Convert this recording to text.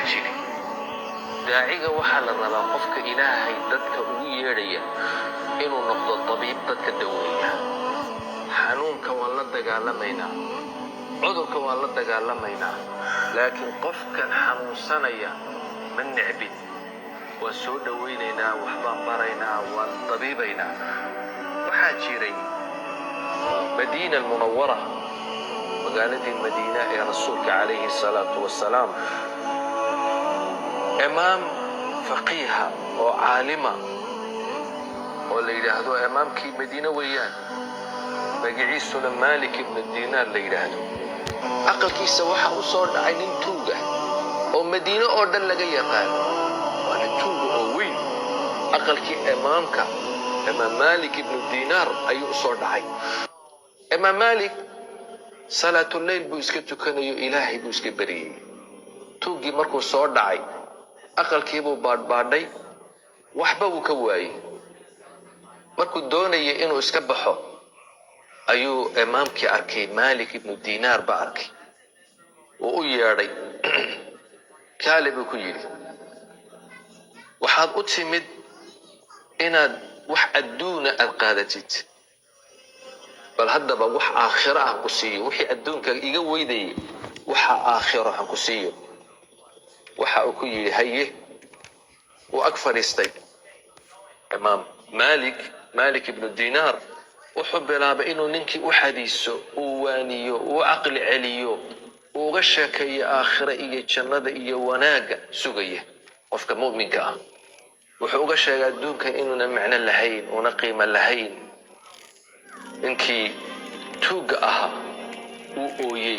Jiri daaciga waxaa la rabaa qofka Ilaahay dadka ugu yeedhaya inuu noqdo tabiib dadka daweeya. Xanuunka waan la dagaalamaynaa, cudurka waan la dagaalamaynaa, laakiin qofkan xanuunsanaya ma necbin, waan soo dhowaynaynaa, waxbaan baraynaa, waan dabiibaynaa. Waxaa jiray Madiina Almunawara, magaaladii Madiina ee Rasuulka calayhi salaatu wasalaam, imaam faqiiha oo caalima oo la yidhaahdo, imaamkii Madiine weeyaan, magaciisuna Malik ibnu Dinaar la yidhaahdo. Aqalkiisa waxaa u soo dhacay nin tuuga oo Madiine oo dhan laga yaqaano. Waa nin tuuga oo weyn. Aqalkii imaamka, Imaam Malik ibnu Dinaar, ayuu u soo dhacay. Imaam Malik salaatuleyl buu iska tukanayo, Ilaahay buu iska beriyey. Tuuggii markuu soo dhacay, aqalkiibuu baadhbaadhay, waxba wuu ka waayey. Markuu doonayay inuu iska baxo ayuu imaamkii arkay, Malik ibnu Dinaar ba arkay. Wuu u yeedhay. "Kaale," buu ku yidhi, "waxaad u timid inaad wax adduuna aad qaadatid. Bal haddaba wax aakhiro ah ku siiyo. Wixii adduunka iga weydayay, waxa aakhiro han ku siiyo." Waxa uu ku yidhi, "Haye." Wuu ag fadhiistay Imaam Malik. Malik ibnu Dinaar wuxuu bilaabay inuu ninkii u xadiiso, uu waaniyo, uu caqli celiyo, uu uga sheekeeyo aakhiro iyo jannada iyo wanaagga sugaya qofka mu'minka ah. Wuxuu uga sheegay adduunkan inuuna macno lahayn, una qiimo lahayn. Ninkii tuugga ahaa wuu ooyey.